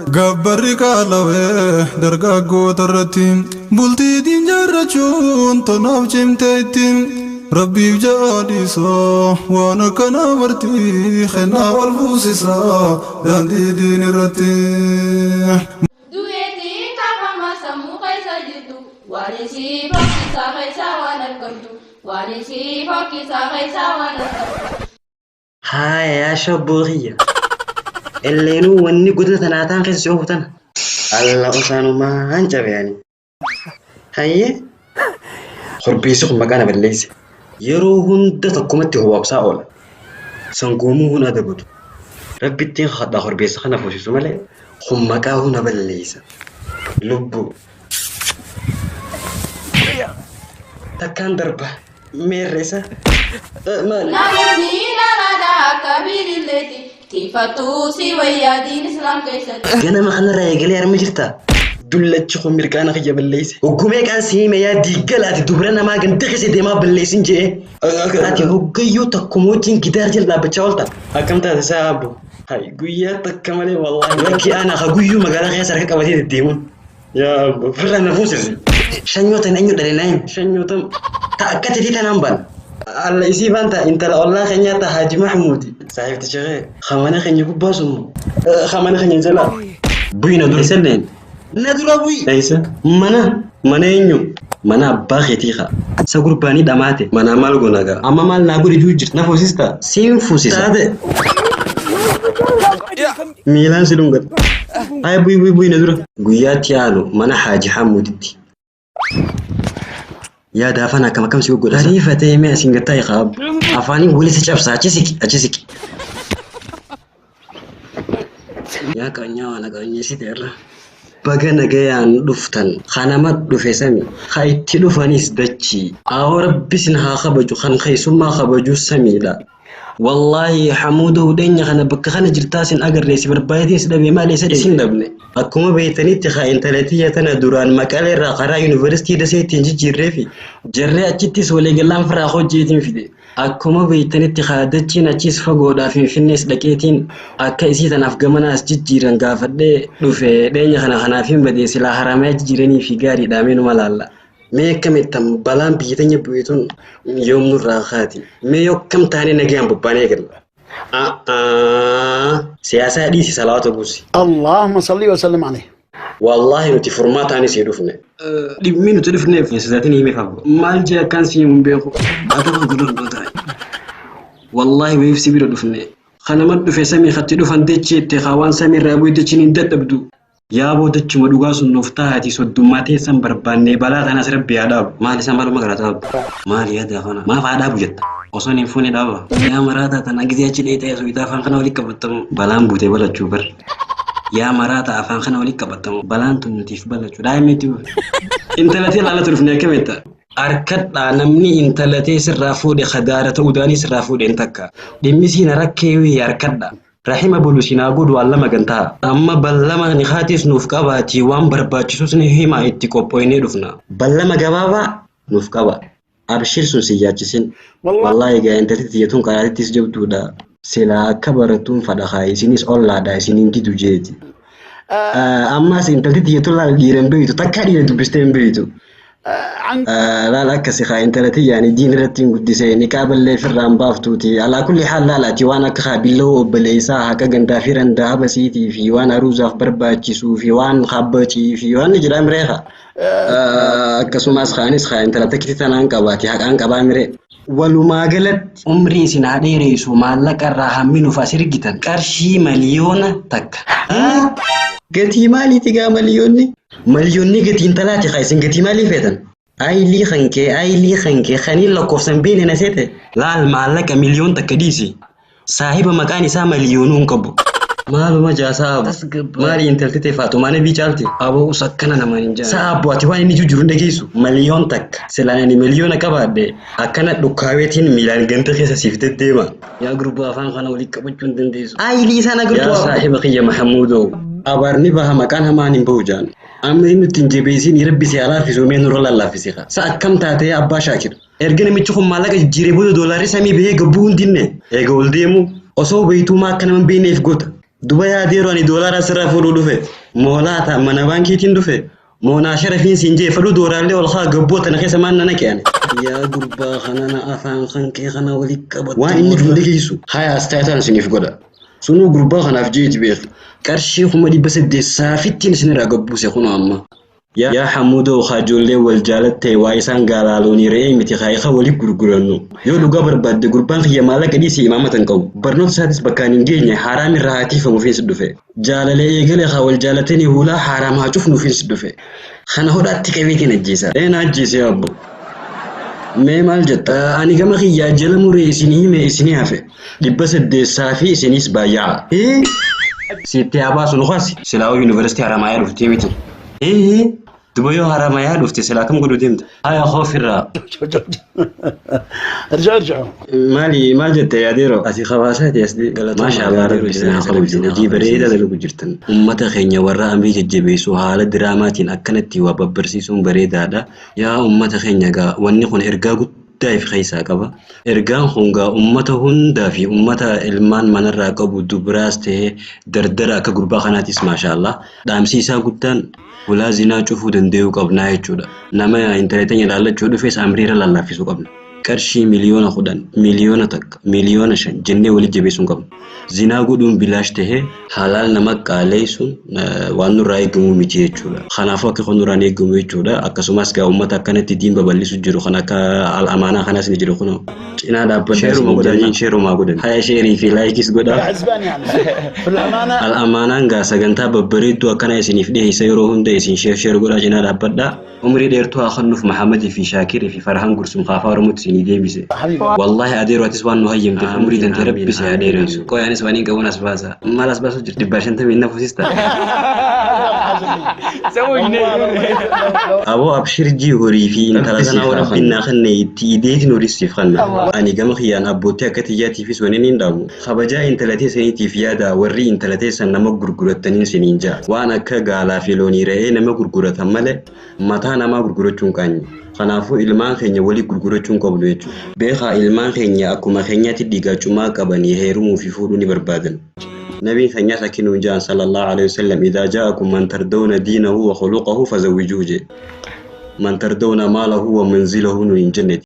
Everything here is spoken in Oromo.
Gabbarri qaalawee dargaggoota irratti bultii jaarrachuun tonaaf cimteetti rabbiif jaadhiisoo waan akkanaa marti kennaa wal fuusisaa daandii diin irratti. Du'eetiin kaafama sammuu keessa jirtu waan isii fokkisaa keessaa waan argamtu waan isii fokkisaa keessaa waan argamtu. Haaya yaa shabboo kiyya. Elleenuu wanni godina tanaa ta'an keessa si oofu tana. Alla osaanumaan cabe ani. Hayyee. Korbeessi kun maqaa na balleesse. Yeroo hunda tokkumatti howaabsaa oola. Sangoomuu hun adabatu. Rabbittiin kakadhaa korbeessa kana fuusisu malee kun maqaa huna balleessa. Lubbuu. Takkaan darba. Meerre isa. Maali? Namoonni dhalaadhaa akka biililleeti tiifattuu si wayyaa diin islaam keessatti. Ganama kanarraa eegalee harma jirta. Dullachi kun mirqaana kiyya balleesse. Hoggumee qaan si hime yaa diiggala ati dubra namaa ganda keessa deemaa balleessin jee. Ati hoggayyuu takkuma wajjin gidaar jala dhaabbachaa oolta. Akkam taate isaa abbo. Hay guyyaa takka malee wallaahi lakki ana ka guyyuu magaalaa keessa harka qabatee deddeemuun. Yaa abbo firra na fuusisi. Shanyootan eenyu dhale naayin shanyootan ta akka teetii tanaan bana. Alla isii baan ta intala ollaa keenyaa ta Haaji Mahmuudi. Saahibticha kee ka mana keenya gubbaa sun moo ka mana keenya jalaa. Bu'i na dura. Eessa neen? Na dura bu'i. Eessa? Mana. Mana eenyu? Mana abbaa keetii kaa. Isa gurbaanii dhamaate. Manaa maal goona gaa? Amma maal naa godhi juu jirta. Na fuusista? Siin fuusisa. Taate. Miilaan si dhungata. Ay bu'i bu'i bu'i na dura. Guyyaatti aanu mana Haaji Hamuuditti. Yaa daafaan akkam akkam si goggodha. Ariifatee mee asiin gattaa hiikaa abbo. Afaaniin wali si cabsa achi siqi achi siqi. Yaa qaanyaa waan qaanyeessite irra. Baga nagayaan dhuftan kanama dhufe sami ka itti dhufanis dachii. Awoo rabbi sin haa kabaju kan keessummaa kabaju samiidha. Wallaahi Hamuuda hudheenya kana bakka kana jirtaa sin agarree si barbaadeetiin si dhabe maali isa isin dhabne. Akkuma beektanitti haa intala tiyya tana duraan maqalee irraa karaa yuunivarsiitii dasee ittiin jijjiirreefi jarree achittis waliigalaan firaa hojjeetiin fide. Akkuma beektanitti haa dachiin achiis fagoodhaa finfinnees dhaqeetiin akka isii tanaaf gamanaas jijjiiran gaafadhee dhufe dheenya kana kanaaf hin badee silaa haramaya jijjiiranii fi gaariidha mee numa laalla. Mee akkamittan balaan biyya teenya bu'e tun yoom nurraa kaati? Mee yoo akkam taanee nagayaan bobbaanee galla? Siyaasaa dhiisi salawaata buusi. اللهم صل وسلم عليه. Wallaahi nuti furmaataan isii dhufne. Dhimmi nuti dhufneef sodaatiin himeef abbo. Maal jee akkaan si himu hin beeku. Adaba godhadhoo taa'e. Wallaahi wayiif si bira dhufne. Kanama dhufe samii katti dhufan dachee itti haa waan samii irraa bu'e dachiin hin dadhabdu. Yaaboo dachuma dhugaa sun nuuf taati soddummaa teessan barbaanne balaa tanas rabbi haa dhaabu. Maal isaa maaluma gara dhaabu? Maal yaada afana? Maaf haa dhaabu jetta? Osoo hin fuune dhaaba. Yaa maraataa tana gizee achi dheexee osoo itaa afaan kana walitti qabattamu. Balaan buutee balachuu bar. Yaa maraataa afaan kana walitti qabattamu. Balaan tun nutiif balachuu. Daa'imni Intala tee laalatu dhufne akkamitta? Arkadhaa namni intala tee sirraa fuudhe kadaara ta'uu daanii sirraa fuudhe hin takka. Dhimmi siin rakkee wii arkadha. Rahima bulu sinaa godhu allama gantaa. Amma ballama nikaatis nuuf qabaatii waan barbaachisus ni himaa itti qophoynee dhufna. Ballama gabaabaa nuuf qaba. Abshir sun si yaachisin. Wallaahi egaa intalti tiyya tun karaatittis jabduudha. Silaa akka barattuun fadha kaa isinis ollaadha isiniin didu jeeti. Ammas intalti tiyya tun laal dhiira hin beeytu takkaa dhiira dubbistee hin beeytu. Laal akkasi kaa intala tiyyaani diin irratti hin guddisee niqaaballee firraan baaftuuti. Alaa kulli haal laal ati waan akka kaa billoo obboleessaa haqa gandaa fi randaa habasiitii fi waan aruuzaaf barbaachisuu fi waan kabbacii fi waan ni jedhaa miree kaa. Akkasumas kaanis kaa intala takkitti tanaan qabaati haqaan qabaa miree. Walumaa galatti umrii isin haa dheeressu maallaqa irraa hammi nuuf as ergitan qarshii 1,000,000. Gatii maaliiti gaa miliyoonni? Miliyoonni gatii intalaati kaa isin gatii maalii feetan? Ayilii kan kee ayilii kan kee kaniin lakkoofsan beene na seete. Laal maallaqa 1,000,000 dhiisi. Saahiba maqaan isaa miliyoonuu hin qabu. Maaluma jaasaa abu. Maali intalti tee Faaxumaa Nabii caalti? Aboo us akkana namaan hin jaan. Sa'a abbo ati waan inni jiru hin dhageessu. 1,000,000. Silaan ani miliyoona qabaadhe akkana dhukkaaweetiin miilaan ganda keessa siif deddeema. Yaa gurbaa afaan kana walitti qabachuu hin dandeessu. Ayilii isaan agartuu. Yaa saahiba kiyya Mahamuudoo. Abaarni baha maqaan hamaan hin bahu jaan. Amma inni nutti hin jabeessin rabbi si haa laaffisu mee nurra lallaaffisi kaa. Sa akkam taate yaa abbaa Shaakir? Erga namichi kun maallaqa jijjiiree booda doolaarri samii bahee gabbuu hin dinne. Eega ol deemu osoo beektuu maa akka nama hin beekneef goota. Duba yaadeeru ani doolaara asirraa fuudhuu dhufe. Moolaa mana baankiitiin dhufe. Moonaa sharafiin siin jee fedhuu dooraallee ol haa gabboo tana keessa maan nana qe'ane. Yaa gurbaa kana afaan kan kee kana walitti qabatu. Waan inni jiru dhageessu. Haya as taayitaan isiniif godha. Sunuu gurbaa kanaaf jeeti beeku. Qarshii 800 saafittiin isinirraa gabbuuse kunoo amma. Yaa Hamuudoo ijoollee wal jaalattee waa isaan gaalaaloonii re'ee miti kaayikaa walii gurgurannu. Yoo dhugaa barbaadde gurbaan kiyya maallaqa dhiisee imaamata hin qabu. Barnoota isaatis bakkaan hin geenye haaraam irraa haa tiifamuufis dhufe. Jaalalee eegale haa wal jaalatanii hulaa haaraam haa cufnuufis dhufe. Kana hodhaatti qabeetiin ajjeesa. Een ajjeese abbo. Mee maal jetta? Ani gama kiyyaa jala muree isinii hime isinii hafe. 800 saafii isiniis baay'aa. Sitti haa baasu nu kaasi. Silaa'uu yuunivarsiitii Haramayaa dhuftee miti. Duba yoo Haramayaa dhufte silaa kam godhuu deemta? Haya hoofirraa. ارجعوا ارجعوا. Maali maal jette yaadeeroo? Ati hawaasaati as Maasha Allah rabbi isin haa kabaju. Hojii bareedaa dalagu jirtan. Uummata keenya warra amrii jajjabeessu haala diraamaatiin akkanatti waa babbarsiisuun bareedaadha. Yaa uummata keenya gaa wanni kun ergaa guddaa if keessaa qaba. Ergaan kun gaa uummata hundaa fi uummata ilmaan manarraa qabu dubaraas ta'ee dardara akka gurbaa kanaatis maasha Allah. Dhaamsi isaa guddaan hulaa zinaa cufuu danda'uu qabnaa jechuudha. Nama intarneetiin ilaallachuu dhufes amriirra lallaaffisuu qabna. Qarshii 10,000,000, 1,000,000, 5,000,000 jennee walitti jabeessuu hin qabnu. Zinaa godhuun bilaash tahee halaal nama qaaleessuun waan nurraa eegamu miti jechuudha. Kanaafuu akka kun nurraan eegamu jechuudha. Akkasumas gaa uummata akkanatti diin babal'isu jiru kan akka al-amaanaa kanaas ni jiru kunoo. Cinaa dhaabbadhaa Sheeruma isin godhan. jedhan sheerumaa godhan. Haya sheerii fi laayikis godhaa. عزبان يعني في الأمانة. Al-amaanaan gaa sagantaa babbareedduu akkana isiniif dhiyeessa yeroo hunda isin sheer sheer godhaa cinaa dhaabbadhaa. Umrii dheertuu haa kennuuf Mahammadii fi Shaakirii fi Farhaan Gursum kaafaa Oromootti isinii deebise. حبيبي. Wallaahi adeeroo atis waan nu hayyamteef umrii tante rabbi si haa dheeressu. Qoy anis waan hin qabuun as baasa. Maal as baasu jirti? 150 na fuusista. Aboo abshir jii horii fi intala Rabbi sanaa siif haa rabbiin naa kenne itti ideetiin horii siif kenna. Ani gama kiyyaan abbootii akka xiyyaatiifis waniin hin dhaabu. Kabajaa intala teessaniitiif yaada warri intala teessan nama gurgurattaniin isiniin ja'a. Waan akka gaalaa fi loonii re'ee nama gurguratan malee mataa namaa gurgurachuu hin qaanyu. Kanaafuu ilmaan keenya walii gurgurachuu hin qabnu jechuudha. Beekaa ilmaan keenya akkuma keenyaatti dhiigaa cumaa qabanii heerumuu fi fuudhuu ni barbaadan. Nabiin keenyaas akka nuun ja'an sallallahu alaihi wasallam idhaa ja'akum man tardawna diinahu wa khuluqahu fazawwijuuhu jedhe. Man tardawna maalahu wa manzilahu nuun hin jenne.